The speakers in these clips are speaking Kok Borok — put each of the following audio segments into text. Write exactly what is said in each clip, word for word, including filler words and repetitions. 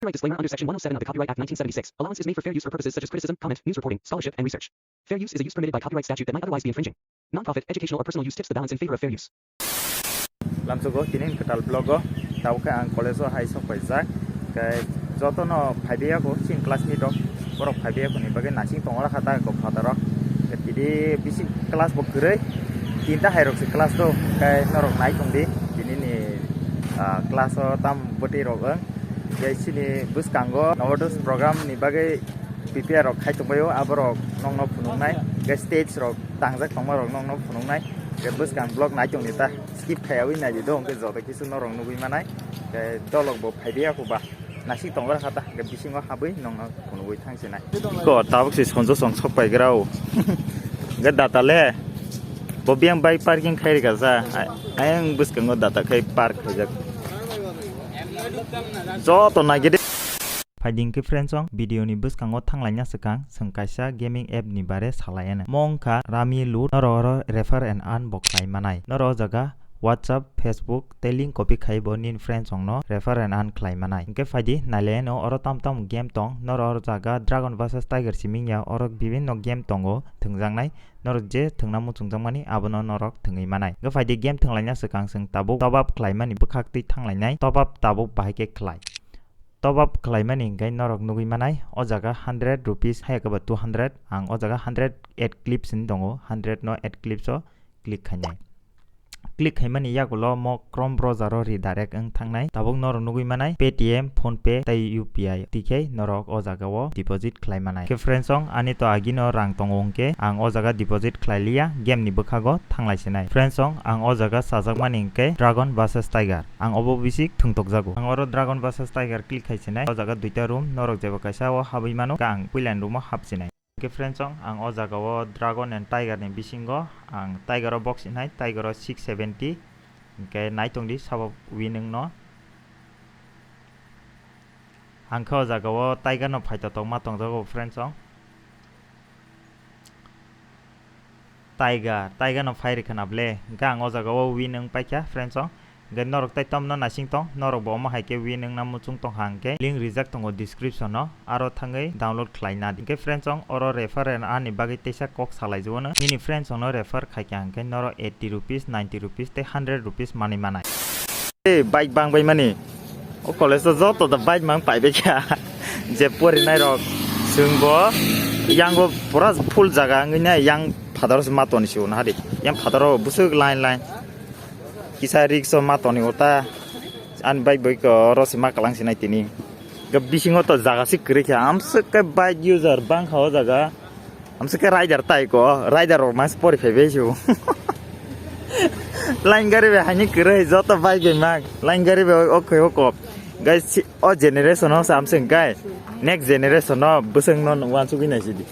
Copyright disclaimer under Section one oh seven of the Copyright Act nineteen seventy-six. Allowance is made for fair use for purposes such as criticism, comment, news reporting, scholarship, and research. Fair use is a use permitted by copyright statute that might otherwise be infringing. Non-profit, educational, or personal use tips the balance in favor of fair use. Lamsogo tini kwtal vlog o tabuk khe ang college o hai sok paijak. Khe jotono phaibiya kho chini classmate rok, borok phaibiya kho ni bagwi nasing tongo rakha ta kok phatarok. Khe tini bisi class bo kwrwi, tinta hai rok se class do. Khe norok nai tong di tini ni, ah, class o tam bwtwi rok wng. Khe chini bwskango Novodos program ni bagwi P P R rok khai tongbaio, aborok nokno phunuknai, khe stage rok tangjak tongmarok nokno phunuknai, khe bwskang vlog nai tongdi ta, skip khaiyawi naidi do, hwnkhe joto kisu norok nugwi manai, khe dolok bo phaidiya kho ba, nasik tongo rakha ta, khe bisingo habwi nokno phunugwi thangsinai. Ko tabuk se sonjo song sok paigra o, hwnkhe data le bo biyang bike parking khai rikha sa, ayang bwskango data khai park khaijak, joto naigede. Phaidi hwnkhe friends, chwng video ni bwskango thanglaina swkang chwng kaisa gaming app ni bare salai anw. Omo wngkha Rummy Loot, norok oro refer and earn bo khlai manai. Norok o jaga WhatsApp, Facebook tei link copy khai bo nini friends rok no refer and earn khlai manai. Hwnkhe phaidi nailai anw oro tamo tamo game tong, norok oro jaga Dragon versus Tiger simi wngya, oro bibinno game tongo thwngjaknai. Norok je thwngna muchungjakmani abono norok thwngwi manai. Hwnkhe phaidi game thwnglaina swkang chwng tabuk top up khlaimani bwkhak twi thanglainai, top up tabuk bahai khe khlai. Top up khlaimani hwnkhe norok nugwi manai, o jaga hundred rupees, haya khe ba two hundred, ang o jaga hundred add clips hinwi tongo, hundred no add clips o click khainai. Click khaimani yagulo mo Chrome browser o redirect wng thangnai, tabuk norok nugwi manai Paytm, PhonePe tei U P I, twi khe norok o jaga o deposit khlai manai. Khe friends, chwng ani to agino rang tongo hwnkhe ang o jaga deposit khlai liya, game ni bwkhago thanglai sinai. Friends, chwng ang o jaga chajakmani hwnkhe Dragon versus Tiger. Ang obo bisi thwngtokjago. Ang oro Dragon versus Tiger click khai sinai. O jaga duita room, norok jeba kaisa o habwi mano, ang puila ni room o hap sinai. Hwnkhe friends, chwng ang o jaga o Dragon and Tiger ni bisingo ang Tiger o box sinai, Tiger o six seventy. Hwnkhe nai tongdi sabo win wngno. Ang khe o jaga o Tiger no phaitotok ma tongjago friends, chwng. Tiger, Tiger no phai rikha na ble. Hwnkhe ang o jaga o win wng paikha, friends, o. Hwnkhe norok tai tomno naising tong, norok bo omo hai khe win wngna muchung tong kha hwnkhe link rijak tongo description o, aro thangwi download khlai na di. Hwnkhe friends, o oro refer and earn ni bagwi teisa kok salai jago no. Nini friends rok no refer khai kha hwnkhe norok eighty rupees, ninety rupees tei hundred rupees manwi manai. Ei, bike bang bai mani. O college o joto da bike mang pai bai kha. Je porinai rok chwng bo yang bo pura full jaga wngwi nai, yang phataro se ma toni se uno hari. Yang phataro bwswk line line. Kisa risk o ma toni ota. Ani bike bai ko oro se ma kalang se nai tini. Ga bisingo to jaga se kwrwi kha. Amswk khe bike user bang kha o jaga. Amswk khe rider tai ko, rider rok mas pori phai bai su. Line gari bai haini kwrwi joto bike bai mak. Line gari bai o khoi o kop. Guys, si-, o generation o samsung kai. Next generation o bwswng no wansugwi nai sidi.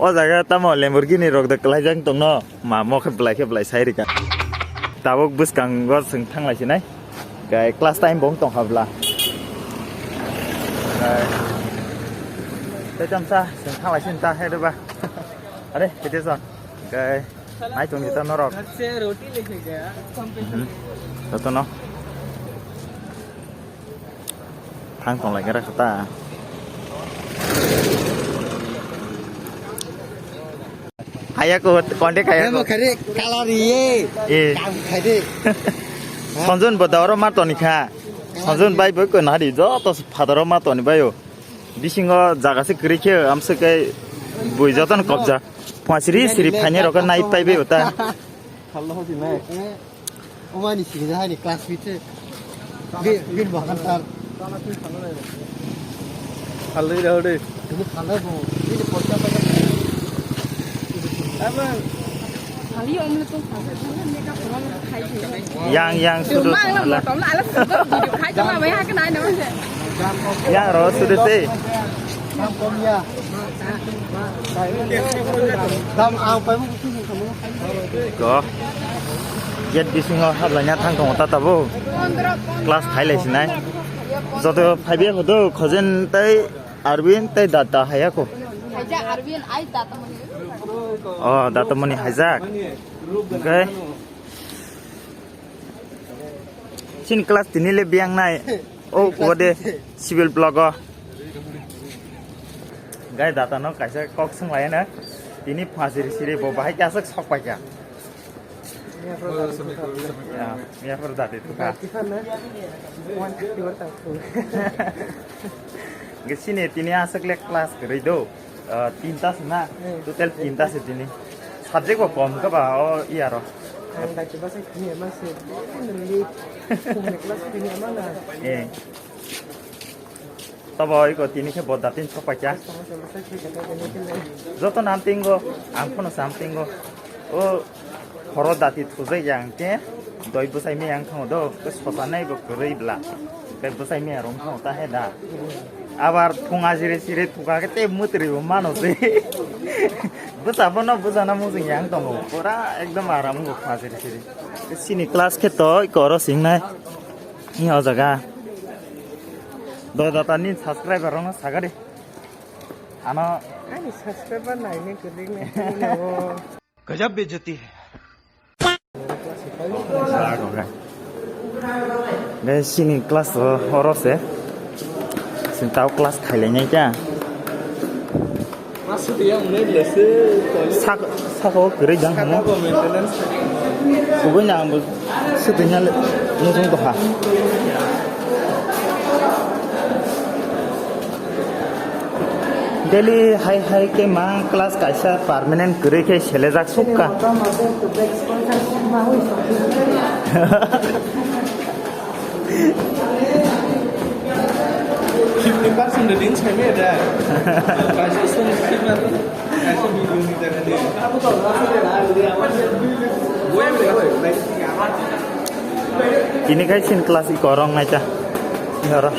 O jaga tamo Lamborghini rok da kwlai jang tongno. Ma mo khe belai khe belai sai rika. Tabuk bwskango chwng thanglai sinai. Kai class time bong tong habla. Kai. Tei tamsa chwng thanglai sin ta hai ba. Are, kete sa. Kai. Nai tong jita norok. Mhm. Joto no. Thang tong lai kara kata. Haya ko, contact haya ko. Emo khare color ye. Eh. Kam khare. Sonjun bo da oro ma toni kha. Sonjun bai bo ko nari joto phataro ma toni bai o. Bisingo jaga se kwrwi khe amswk khe bui jotono kobja. Phasiri siri phaini rok nai pai bai o ta. Khallo hosi nai. Omani sini jahani class fifth. Bi, bin bahan tar. Khallo ira hode. Ini khallo bo. Ini porta pai. Abang. Kali om le tong kha, kali om le ka pura khai khai. Yang, yang, sudu. Mang la motom la ala sudu video khai chama mai ha kana na. Yang ro sudu te. Dam kom ya. Dam ang pai mu kutu kamu. Ko. Jet bisingo habla nya thang thong ta tabo. Class khai lai sinai. Joto phaibe hodo khojen tai Arwin tai data haya ko. Haija Arwin ai data mani. Oh, data mani haijak. Okay. Sin class tini le biang nai. Oh, kode civil block o. Gai data no kaisa kok swng lai na. Tini phasiri siri bo bahai khe aswk sok pai kha. Miyaphoro dati thukha. Ya, miyaphoro dati thukha. Dati thukha na. One thirty or thirty. Ge sini tini aswk le class kwrwi do. Ah, tinta se na. Hmm. Total tinta se tini. Subject bo kom kha ba o iya ro. Ang dati basa kini ma se. Late. Kung class kini ma na. Eh. Tobo iko tini khe bo datin sok paikha. Joto no amtingo, ang phano se amtingo. O horo dati thujak ya hwnkhe doi bwsai maya wng thango do, khe sosanai bo kwrwi bla. Khe bwsai maya rok wng thango ta he da. Abar phung ajire sire thuka khe tei mwtwrwi bo mano se. Bwsa bono bwsana mujung ya wng tongo. Pura ekdom aram wng phung ajire sire. Sini class khe to iko oro singnai. Ni o jaga. Doi data ni subscriber rok no sagari. Ano. Ani subscriber nai ne kwrwi ne kwrwi ne o. Gajab bejati hai. Guys, sini class o, oro se. Sini tao class khailai nai kya. Sak-, saka o kwrwi jang hano. Kubui na ang bo swtwi na le, nujung doha. Daily hai hai khe mang class kaisa permanent kwrwi khe selejak sukha. Fifty percent reading sai me da. Kaisa song sima to. Kaisa video ni jaga de. Tini kai sin class i korong nai ta. Ihara.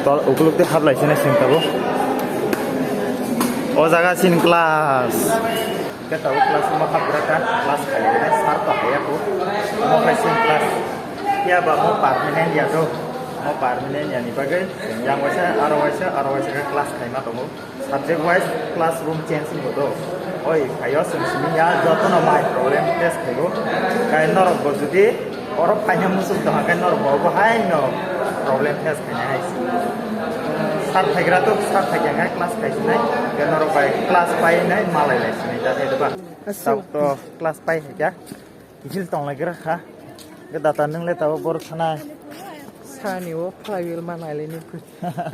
Tol ukuluk te hap lai sini sing tabo. O jaga sin class. Khe tabuk class room o hapgra kha, class khainai sir to haiya kho. Omo khai chwng class phiya ba mo permanent ya do. Mo permanent ya ni bagwi chwng yang waisa, aro waisa, aro waisa khe class khaima tongo. Subject wise classroom change wngbo do. Oi phaio chwng simi ya jotono mai problem face khaibo. Kai norok bo jodi Oro phaina muchung tongkha khe norok bo obo hai no problem face khainai hai se. Sir phaigra to sir phaikha khe class khaisinai khe norok bai class painai malai lai sinai ta hai doba. Asu. Tabuk to class pai hai kha. Kisil tong lai gra kha. Khe data nwng le tabuk bor thanai. Sani o flywheel ma nai lai ni.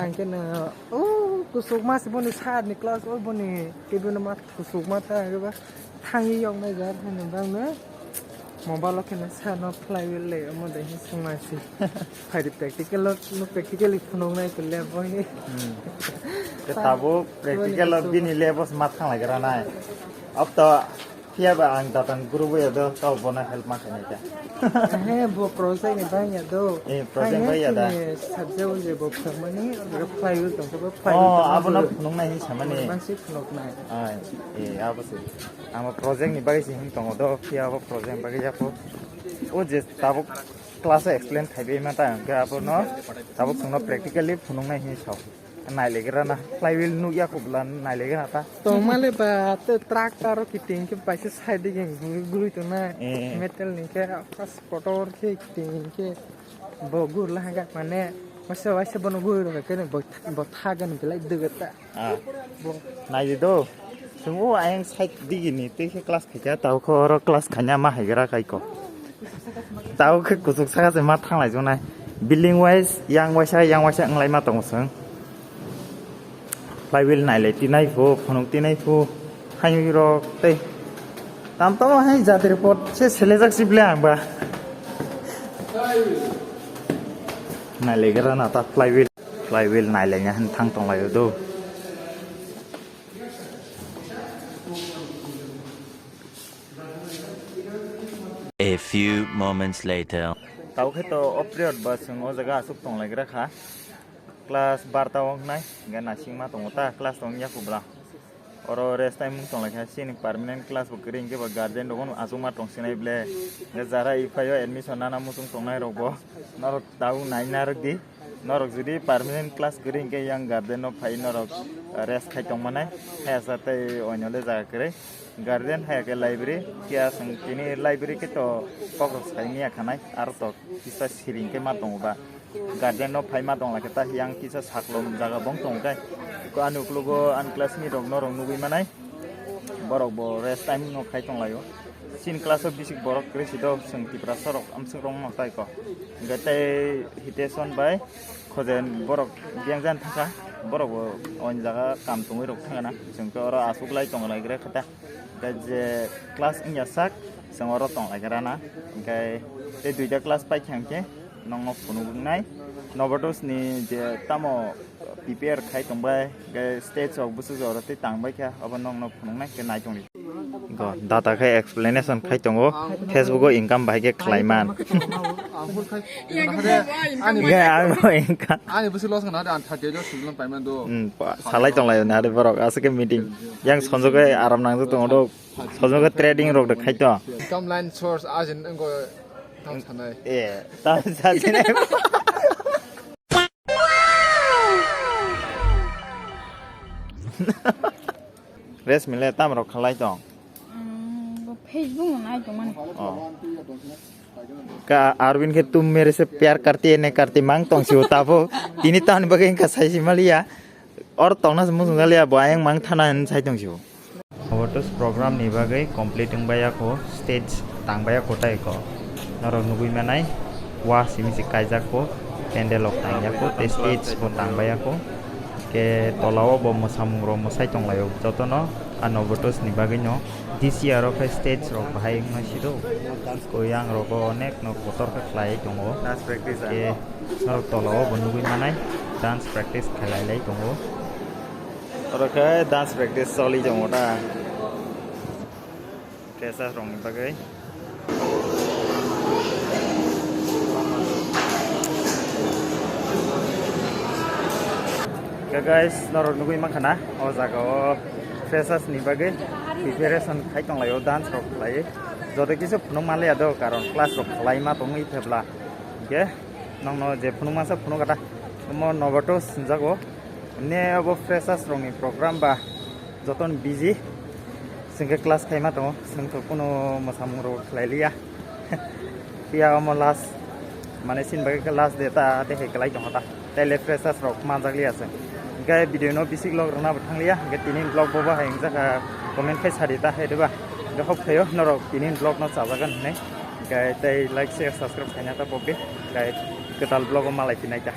Ang khe no o kusuk ma se boni sir ni class o boni kebo no ma kusuk ma ta khe ba. Thangwi yoknai jar hwnwi bangno mobile o kheno sano flywheel le omo de hi swngma si. Phaidi practical o, no practically phunuknai kole bo hi. Hmm. Khe tabuk practical o bini le bo ma thang lai gra nai. Ab to phiya ba ang datan group o do to bono help ma khainai ta. He bo project ni bang ya do. Eh, project bai ya da. Subject o je bo phunukmani, flywheel tong khe bo flywheel. Oh, tong abono phunuknai hi samani. Bang si phunuknai. Ai, eh, abo se. Amo project ni bagwi se him tongo do, phiya abo project ni bagwi ya kho. O je tabuk class o explain khaibai ma ta hwnkhe abono tabuk chwngno practically phunuknai hinwi sao. Nailegra na flywheel nukya kho bwla nailegra ta. Tongmale ba te tractor o kiting khe baisa side geng gului tongnai. Eh. Metal ni khe first kotor khe kiting khe. Bo gur lahai gak mane, waisa waisa bono gur rok kene bo, bo thagan belai dwgata. Ah. Bo. Nai di do. Chwng o ayang side digi ni tei khe class khaikha, tao kho oro class khaina ma haigra kai ko. Tao khe kuchuk saka se ma thang lai jonai. Building wise, yang waisa, yang waisa wng lai ma tongo chwng. Flywheel nailai tinai phu, phunuk tinai phu, hayung rok tei tam tamo hai jati report se selejak si ble ang ba. Nailai gra na ta flywheel, flywheel nailai nya han thang tong lai do. A few moments later. Tao khe to o period ba chwng o jaga aswk tong lai gra kha. Class barta o wngnai, hingke naisingma tongo ta, class tong ya kubla. Oro rest time wng tong lai kha, chini permanent class bo kwrwi, hingke bo guardian rok no achukma tong sinai ble. Hingke jara iphaio admission nana muchung tongnai rok bo, norok tabuk nai narwk di. Norok jodi permanent class kwrwi, hingke yang guardian no phai norok rest khai tong manai. Haya sa tei oino le jaga kwrwi. Guardian haya khe library, kya chwng tini library khe to kok rok sai miya khanai, aro to kisa siring khe ma tongo ba. Garden no phaima tong lai khe ta yang kisa saklom jaga bong tong khe. Ko ani uklogo ani classmate rok norok nugwi manai. Borok bo rest time no khai tong laio. Sin class o bisik borok kwrwi si do, chwng Tiprasa rok amswk rok no tai ko. Hingke tei Hiteson bai Khojen borok biyang jan thangkha. Borok bo oin jaga kam tongwi rok thangana. Chwng khe oro aswk lai tong lai gra kha ta. Hingke je class wngya sak, chwng oro tong lai gra na. Hingke tei duita class pai khe hingke nokno phunuknai. Novotos ni je tamo prepare khai tongbai, hingke stage rok bwswk jora tei tangbai kha, abo nokno phunuknai hingke nai tongdi. Go, data khe explanation khai tongo, Facebook o income bahai khe khlai man. Ang full khai. Ani Hingke ang bo income. Ani bwswk loss kana, ang thirty eight o sujlong payment do. Hmm, pa-, salai tong lai na de borok, aswk khe meeting. Yang sonjok khe aram nang tongo do. Sonjok khe trading rok de khai to. Income line source ajin ngo tam sanai. Eh, tam sanai. Rest mile tam rok khalai tong. Ang bo Facebook no nai tongmani. Oh. Ka Arvin khe tum mere se pyar karti hai nahi karti mang tong si tabo. Tini tan bagwi ka sai si maliya. Or tongna se musung galia bo ayang mang thana hin sai tong si. Obotus program ni bagwi complete wng baya ko, stage tang baya ko tai ko. Norok nugwi manai, wa simi si kaijak ko, pandal rok tang ya ko, tei stage bo tang baya ko. Ke tola o bo mwsamung rok mwsai tong lai o joto no, a Novotos ni bagwi no. This year o khe stage rok bahai wng nai si do. Ko yang rok o onek no kotor khe khlai tongo. Dance practice. Ke norok tola o bo nugwi manai, dance practice khlai lai tongo. Oro khe dance practice choli tongo ta. Freshers rokni bagwi. Khe guys, norok nugwi mankha na, o jaga o freshers ni bagwi preparation khai tong lai o, dance rok khlai. Joto kisa phunuk manliya do, karon class rok khlai ma tongwi thebla. Hingke nokno je phunuk mansa phunuk kha ta. Omo Novotos hinjago. Ne abo freshers rokni program ba jotono busy. Chwng khe class khaima tongo. Chwng to kuno mwsamung rok khlai liya. Phiya omo last, mane chini bagwi khe last day ta, tei hai kwlai tongo ta. Tei le freshers rok manjak liya chwng. Hingke video no bisik log rwna bo thang liya. Hingke tini vlog bo bahai wngjakha, comment khai sadi ta hai diba. Hingke hok phaio norok tini vlog no chajagan hinwi. Hingke tei like, share, subscribe khaina ta pokdi. Hingke kwtal vlog o malai phinai ta.